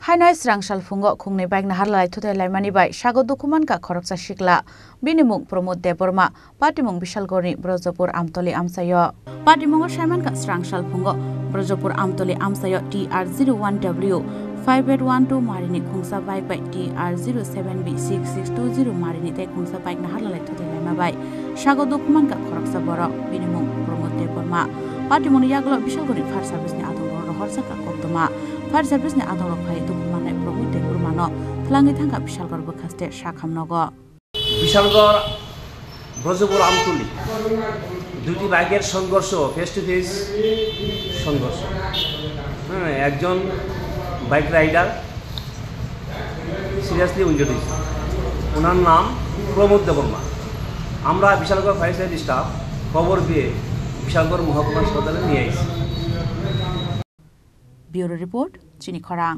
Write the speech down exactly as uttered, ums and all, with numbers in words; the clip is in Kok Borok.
Hainai srang salphungo khungnwi bike naharlai thuthai laimani bai sago dukhu mankha khoroksa sikla. Bini mung Pramod Debbarma, patimung Bishalgorni Brojopur Amtoli amchaio. Patimungo saimankha srang salphungo Brojopur Amtoli amchaio T R zero one W five eight one two marini khungsa bike bai T R zero seven B six six two zero marini tei khungsa bike naharlai thuthai laima bai sago dukhu mankha khoroksa borok. Bini mung Pramod Debbarma. Patimungni yagulo Bishalgorni fire service ni adongrok rohorjakha koktwma. Fire service ni adongrok phai dukhu mannai Pramod Debbarmano twlangwi thangkha Bishalgor bwkhaste sakham nogo. Bishalgarh ব্রজপুর আমতলি দুটি বাইকের সংঘর্ষ, face to face সংঘর্ষ। হ্যাঁ, একজন bike rider seriously injured হয়েছে। ওনার নাম প্রমোদ দেববর্মা। আমরা Bishalgarh fire service staff খবর পেয়ে বিশালগড় মহকুমা হাসপাতালে নিয়ে আসি। Bureau report, Chini Khorang.